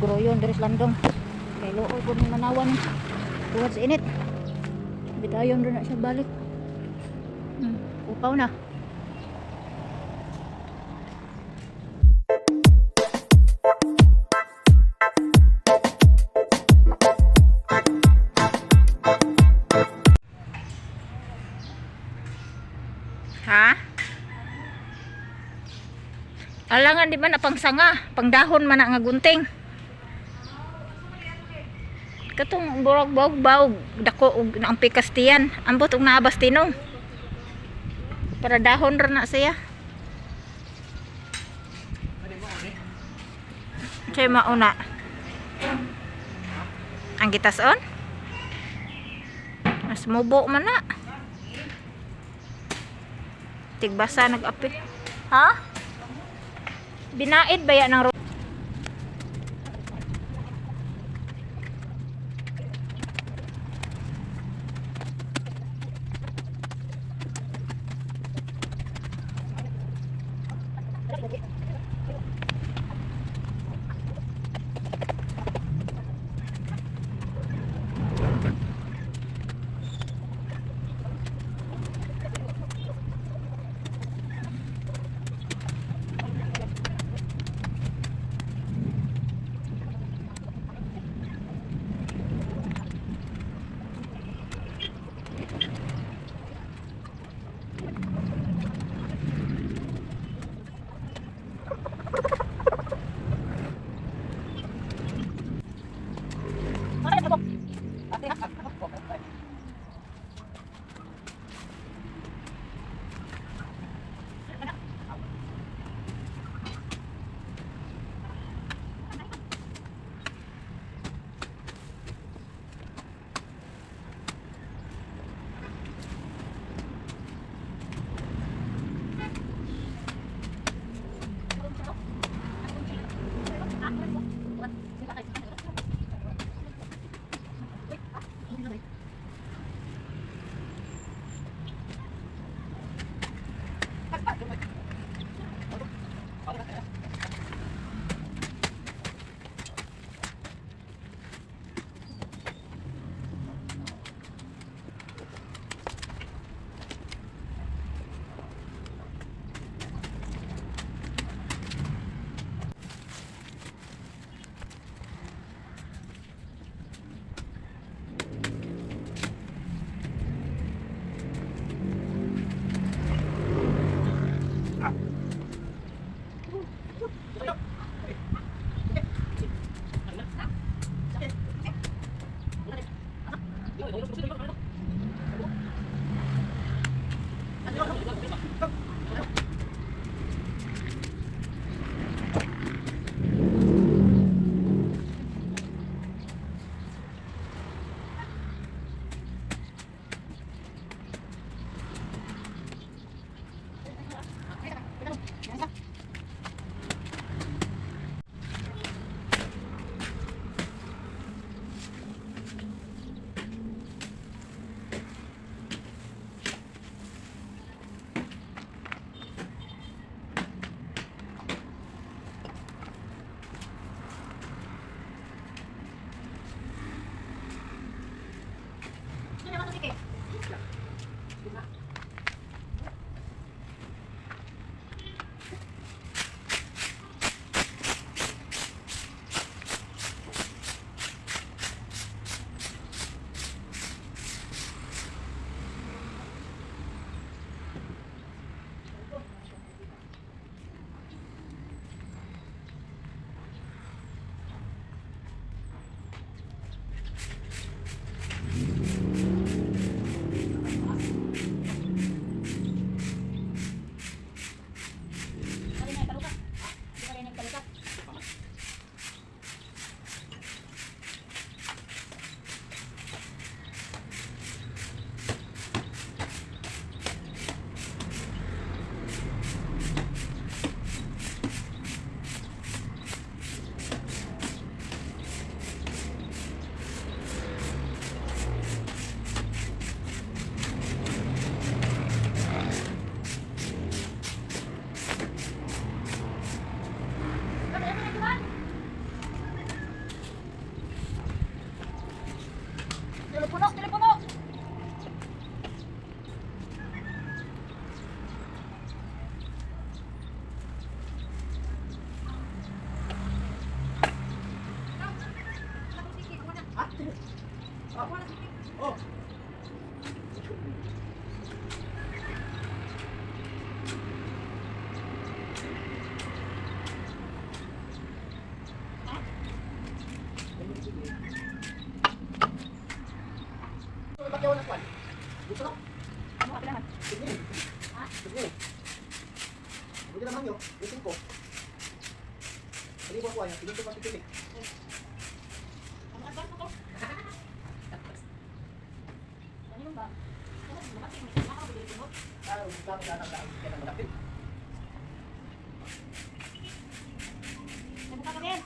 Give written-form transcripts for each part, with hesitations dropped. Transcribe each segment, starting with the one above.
Gruyon diri sa landong. Kay luoy pud ni manawan tuwad sa init. Bitayon ra na siya balik. Upaw na. Ha? Alangan di ba na pangsanga, pangdahon man na nga gunting. Katong burag baog baog dako og ang pikastiyan, ambot og naabas tinong. Para dahon ra na siya. Siya mauna. Ang gitason? Mas mubo man na. Tigbasa nag-api. Ha? Binaid ba yan ng Sila man yun, yung ko. Malibo ko ay, hindi ko patikitik. Ang advance ko. Ano ba? Ah, dami na ng dami kaya nang malapit. Nabuka kami yan.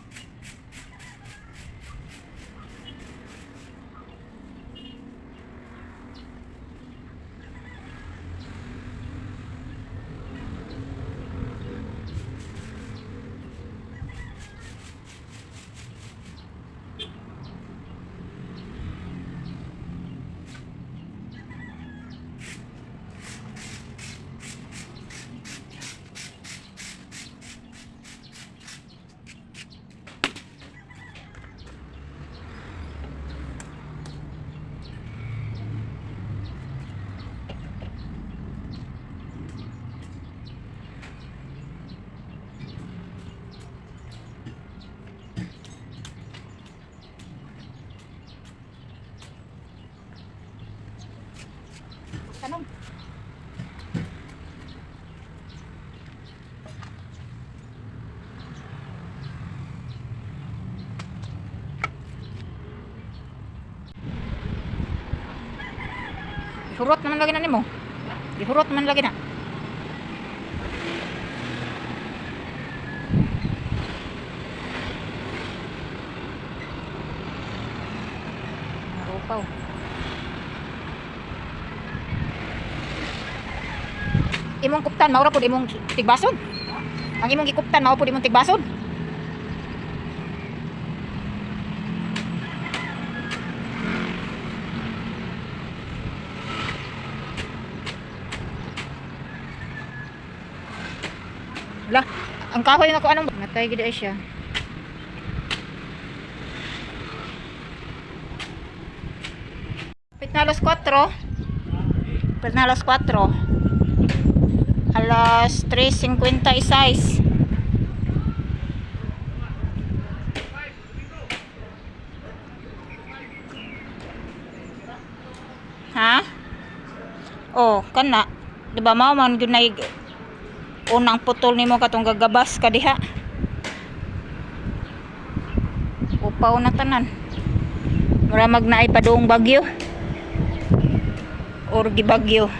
Tanong. Ihurot naman lagi na nimo. Ihurot naman lagi na. Narupaw. Imong kuptan mao ra pud imong tigbason. Ang imong gikuptan mao pud imong tigbason. Lah, ang kahoy nga ko anong matay gid ay siya. Pit na alas 4. Pit na alas 4. Alas 3:56. Ha? Oh, kana. Di ba mao man gyud nay unang putol nimo katong gagabas ka diha. Upaw na tanan. Mura mag naay padung bagyo. Or gibagyo.